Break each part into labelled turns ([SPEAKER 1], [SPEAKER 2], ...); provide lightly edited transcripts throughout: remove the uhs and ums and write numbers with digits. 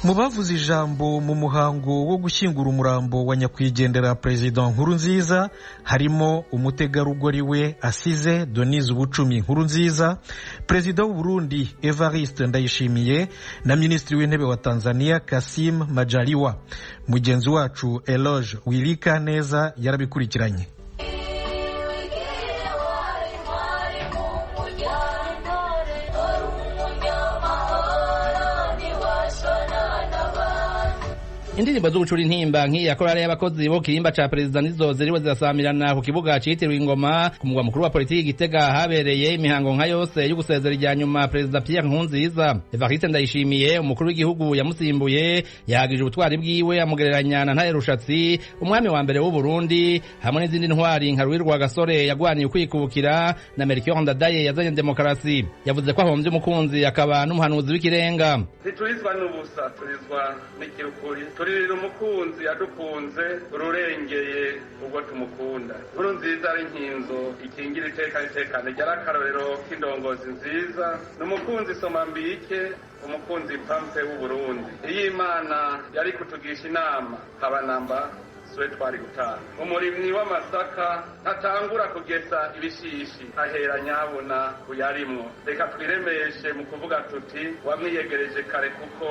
[SPEAKER 1] Mu bavuze ijambo mu muhango wo gushyingura umurambo wa nyakwigendera Perezida Nkurunziza harimo umutegarugori we asize, Denise Bucumi Nkurunziza, Perezida w'u Burundi Evariste Ndayishimiye na Minisitiri w'Intebe wa Tanzania Kassim Majaliwa. Mugenzi wacu Eloge Wilika Neza yarabikurikiranye.
[SPEAKER 2] Indirimbo z'ugucura intimba nk'iya korale y'abakozi bo kirimba ca perezida nizo ziriwe zirasamirana ku kibuga citiriwe Ingoma ku mugwa mukuru wa politiki Gitega, habereye imihango nka yose yo gusezera irya nyuma Perezida Pierre Nkurunziza. Evariste Ndayishimiye, umukuru w'igihugu yamusimbuye, yahagije ubutwari bwiwe, amugereranya na Ntare Rushatsi, umwami wa mbere w'u Burundi, hamwe n'izindi ntwari nka Louis Rwagasore yagwaniye ukwikubukira na Melchior Ndadaye yazanye demokarasi. Yavuze ko ahomvye umukunzi akaba n'umuhanuzi w'ikirenga.
[SPEAKER 3] Ntiturizwa n'ubusa, turizwa n'ikirukuri. Turirira umukunzi yadukunze rurengeye ubwo tumukunda. Inkuru nziza ari inkinzo ikingira iteka n'itekane, ryari akarorero k'indongozi nziza, ni umukunzi somambike, umukunzi pampe w'Uburundi. Iyo Imana yari kutugisha inama habanamba siwe twari gutanga. Umurimyi w'amasaka ntatangura kugesa ibishishi, ahera nyabuna kuyarimwo. Reka twiremeshe mu kuvuga tuti wamwiyegereje kare kuko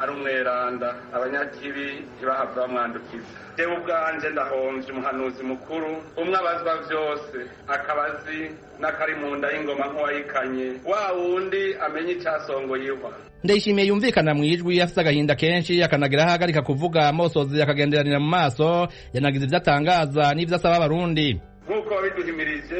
[SPEAKER 3] ari umweranda, abanyakibi ntibahava bamwandukiza. Jewe ubwanje ndahomvye umuhanuzi mukuru, umwe abazwa vyose, akabazi n'akari mu nda y'ingoma nk'uwayikanye, wa wundi amenye icasongoye ihwa.
[SPEAKER 2] Ndayishimiye yumvikana mu ijwi afise agahinda kenshi, akanagira aho ahagarika kuvuga, amosozi akagenderanira mu maso. Yanagize ivyo atangaza n'ivyo asaba Abarundi.
[SPEAKER 3] Nk'uko wabiduhimirije,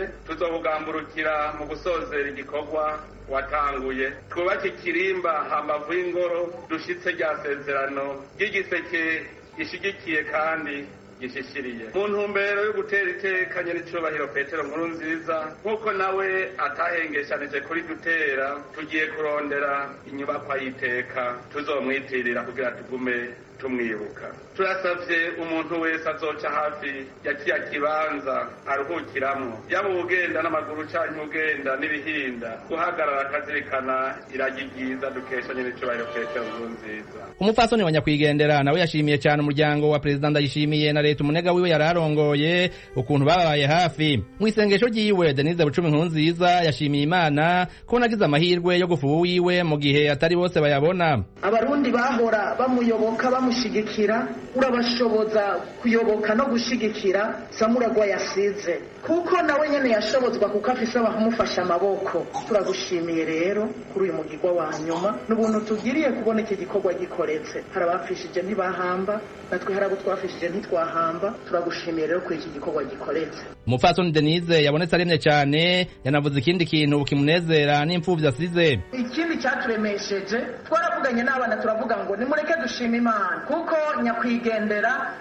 [SPEAKER 3] tuzobugamburukira mu gusozera igikorwa watanguye, twubake ikirimba hambavu y'ingoro, dushitse rya sezerano ry'igiseke gishigikiye kandi gishishiriye, mu ntumbero yo gutera iteka nyen'icubahiro Petero Nkurunziza, nk'uko nawe atahengeshanije kuri dutera. Tugiye kurondera inyubakwa y'iteka tuzomwitirira kugira tugume tumwibuka. Turasavye umuntu wese azoca hafi ya kiya kibanza aruhukiramwo, yaba uwugenda n'amaguru canke ugenda n'ibihinda, guhagarara akazirikana iragi ryiza dukesha nyen'icubahiro Petero Nkurunziza.
[SPEAKER 2] Umupfasoni wa nyakwigendera nawe yashimiye cyane umuryango wa Perezida Ndayishimiye na leta umunega wiwe yararongoye, ukuntu babaye hafi. Mu isengesho ryiwe, Denise Bucumi Nkurunziza yashimiye Imana ko nagize amahirwe yo gufuha wiwe mu gihe atari bose bayabona.
[SPEAKER 4] Abarundi bahora bamuyoboka, bamushigikira, urabashoboza kuyoboka no gushigikira Samuragwa yasize, kuko nawe nyene yashobozwa kuko afise abamufasha amaboko. Turagushimiye rero kuri uyu mugirwa wa nyuma n'ubuntu tugiriye kubona iki gikorwa gikoretse. Hari abapfishije ntibahamba, natwe hari abo twafishije ntitwahamba. Turagushimiye rero kuri iki gikorwa gikoretse.
[SPEAKER 2] Umupfasoni Denise yabonetse aremye cyane, yanavuze ikindi kintu kimunezera n'imfuvyi asize.
[SPEAKER 4] Ikindi cyaturemesheje, twaravuganye n'abana turavuga ngo nimureke dushime Imana, kuko nyakwigendera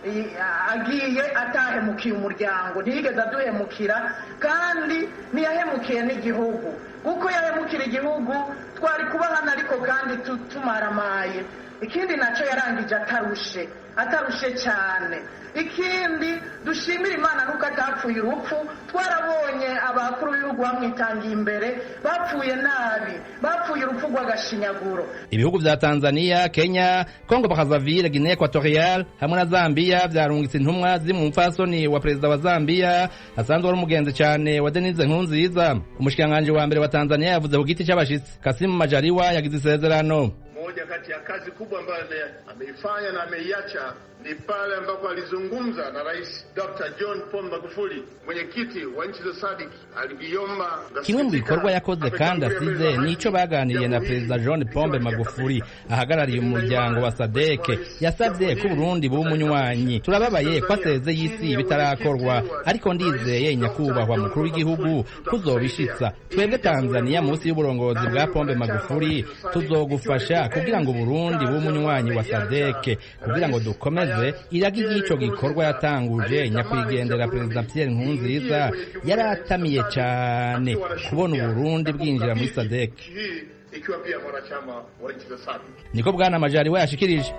[SPEAKER 4] agiye atahemukiye umuryango, ntiyigeze aduhemukira, kandi ntiyahemukiye n'igihugu, kuko yahemukira igihugu twari kuba hano ariko kandi tumaramaye. Ikindi nacyo, yarangije atarushe, atarushe cyane. Ikindi dushimira Imana nuko atapfuye urupfu. Twarabonye abakuru b'ibihugu bamwitangiye imbere bapfuye nabi, bapfuye urupfu rw'agashinyaguro.
[SPEAKER 2] Ibihugu vya Tanzania, Kenya, Congo Brazzaville, Guinea Equatorial hamwe na Zambia vyarungitse intumwa ziri mu mupfasoni wa perezida wa Zambia asanzwe ari umugenzi cyane wa Denise Nkurunziza. Umushikiranganji wa mbere wa Tanzania yavuze ku giti c'abashitsi. Kassim Majaliwa yagize isezerano.
[SPEAKER 5] Moja kati ya kazi kubwa ambayo ameifanya na ameiacha ni pale ambapo alizungumza na Rais Dr. John Pombe Magufuli, mwenyekiti wa nchi za SADC, aliiomba.
[SPEAKER 2] Kimwe mu bikorwa yakoze kandi asize nico baganiriye na Perezida John Pombe Magufuli ahagarariye umuryango wa SADC. Yasabye ko Burundi buba umunywanyi. Turababaye ko aseze y'isi bitarakorwa, ariko ndizeye nyakubahwa mukuru w'igihugu kuzobishitsa. Twebwe Tanzania munsi y'uburongozi bwa Pombe Magufuli tuzogufasha kugira ngo Burundi bube umunywanyi wa SADC, kugira ngo dukomeze iragi ry'ico gikorwa yatanguje nyakwigendera Perezida Pierre Nkurunziza. Yaratamiye cyane kubona Uburundi bwinjira muri SADC.
[SPEAKER 5] Ikiwa pia mwanachama wa nchi za SADC.
[SPEAKER 2] Niko Bwana Majaliwa yashikirije.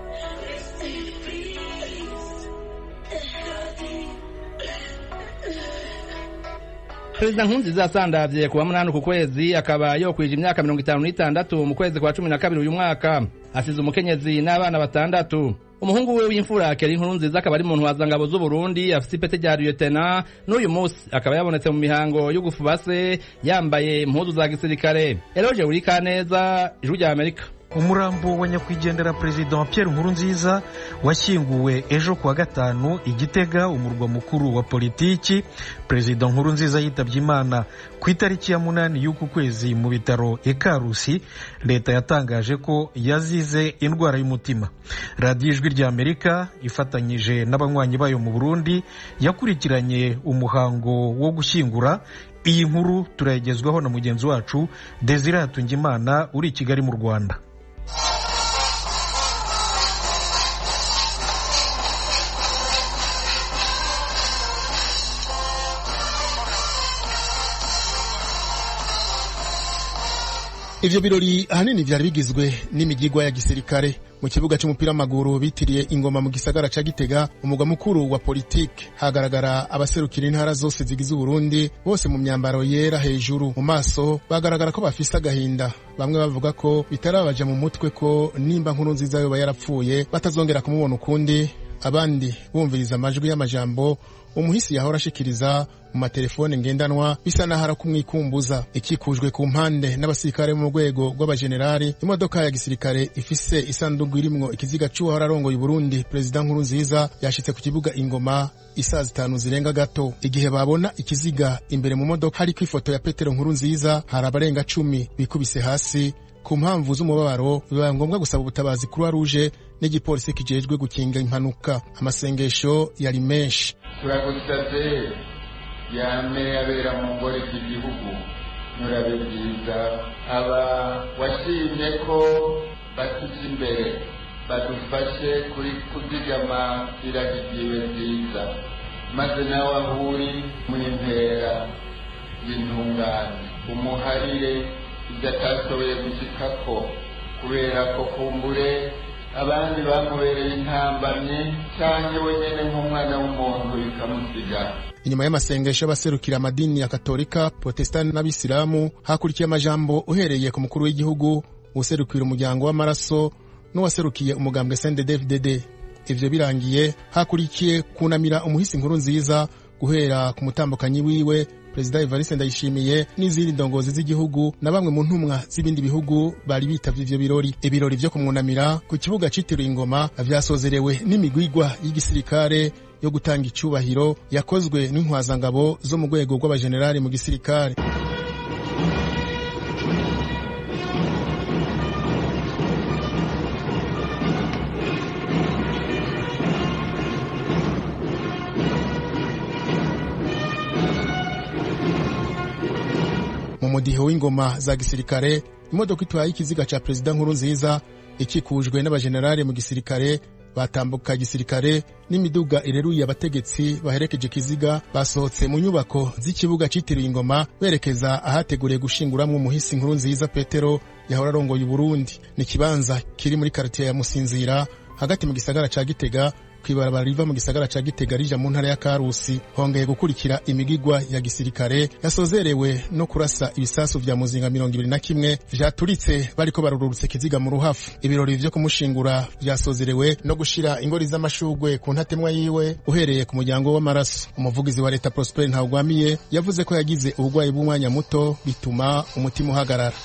[SPEAKER 2] Perezida Nkurunziza yasandavye kuwa 8 ku kwezi, akaba yokwije imyaka 56 mu kwezi kwa 12 uyu mwaka. Asize umukenyezi n'abana 6. Umuhungu we w'imfura Keri Nkurunziza akaba ari mu ntwazangabo z'u Burundi, afise ipete rya lieutenant, n'uyu munsi akaba yabonetse mu mihango yo gufuba se yambaye impuzu za gisirikare. Eloge Urikaneza, Ijwi rya Amerika.
[SPEAKER 1] Umurambo wa nyakwigendera Perezida Pierre Nkurunziza washyinguwe ejo kuwa gatanu i Gitega, umurwa mukuru wa politiki. Perezida Nkurunziza yitabye Imana ku itariki ya 8 y'uku kwezi mu bitaro i Karusi. Leta yatangaje ko yazize indwara y'umutima. Radiyo Ijwi rya Amerika ifatanyije n'abanywanyi bayo mu Burundi yakurikiranye umuhango wo gushyingura. Iyi nkuru turayigezwaho na mugenzi wacu Desire Hatungimana uri i Kigali mu Rwanda.
[SPEAKER 6] Ivyo birori ahanini vyari bigizwe n'imigigwa ya gisirikare mu kibuga c'umupira w'amaguru bitiriye Ingoma mu gisagara ca Gitega, umugwa mukuru wa politike. Hagaragara abaserukira intara zose zigize Uburundi, bose mu myambaro yera hejuru. Mu maso bagaragara ko bafise agahinda, bamwe bavuga ko bitarabaja mu mutwe ko nimba Nkurunziza yoba yarapfuye batazongera kumubona ukundi, abandi bumviriza amajwi y'amajambo umuhisi yahora ashikiriza mu matelefone ngendanwa, bisa naho arakumwikumbuza. Ikikujwe ku mpande n'abasirikare mu rwego rw'abajenerali, imodoka ya gisirikare ifise isanduku irimwo ikiziga c'uwahora arongoye Burundi Perezida Nkurunziza yashitse ku kibuga Ingoma isaa 5 zirenga gato. Igihe babona ikiziga imbere mu modoka hariko ifoto ya Petero Nkurunziza, hari abarenga 10 bikubise hasi ku mpamvu z'umubabaro. Bibaye ngombwa gusaba ubutabazi Croix Rouge n'igipolisi kijejwe gukinga impanuka. Amasengesho yari menshi.
[SPEAKER 7] Turagusavye yame abera mu ngoro z'igihugu, nurabe byiza aba washimye ko batuja imbere, badufashe kuri kuzigama iragigiwe nziza, maze nawe aho uri mu mpera y'intungane umuharire ibyo atashoboye gushikako, kubera ko kumbure abandi bamubereye intambamyi canke we nyene nk'umwana w'umuntu bikamusiga.
[SPEAKER 6] Inyuma y'amasengesho y'abaserukira amadini ya Katolika, Protestani n'Abisilamu, hakurikiye amajambo uhereye ku mukuru w'igihugu, userukira umuryango w'amaraso n'uwaserukiye umugambwe CNDD-FDD. Ivyo birangiye hakurikiye kunamira umuhisi Nkurunziza, guhera ku mutambukanyi wiwe Perezida Evariste Ndayishimiye n'izindi ndongozi z'igihugu na bamwe mu ntumwa z'ibindi bihugu bari bitavye ivyo birori. Ibirori vyo kumwunamira ku kibuga citiriwe Ingoma vyasozerewe n'imigwigwa y'igisirikare yo gutanga icubahiro yakozwe n'intwazangabo zo mu rwego rw'abajenerali mu gisirikare. Mu mudiho w'ingoma za gisirikare, imodoka itwaye ikiziga ca Perezida Nkurunziza ikikujwe n'abajenerali mu gisirikare batambuka gisirikare n'imiduga ireruye abategetsi baherekeje ikiziga, basohotse mu nyubako z'ikibuga citiriwe Ingoma berekeza ahateguriye gushinguramwo umuhisi Nkurunziza Petero yahora arongoye Uburundi. Ni ikibanza kiri muri quartier ya Musinzira hagati mu gisagara ca Gitega, kwibarabara riva mu gisagara ca Gitega rija mu ntara ya Karusi. Hongeye gukurikira imigigwa ya gisirikare yasozerewe no kurasa ibisasu vya muzinga 21 vyaturitse bariko barururutse kiziga mu ruhafu. Ibirori vyo kumushingura vyasozerewe no gushira ingori z'amashugwe ku ntatemwa yiwe uhereye ku muryango w'amaraso. Umuvugizi wa leta Prosper Ntawugwamiye yavuze ko yagize ubugwayi bw'umwanya muto bituma umutima uhagarara.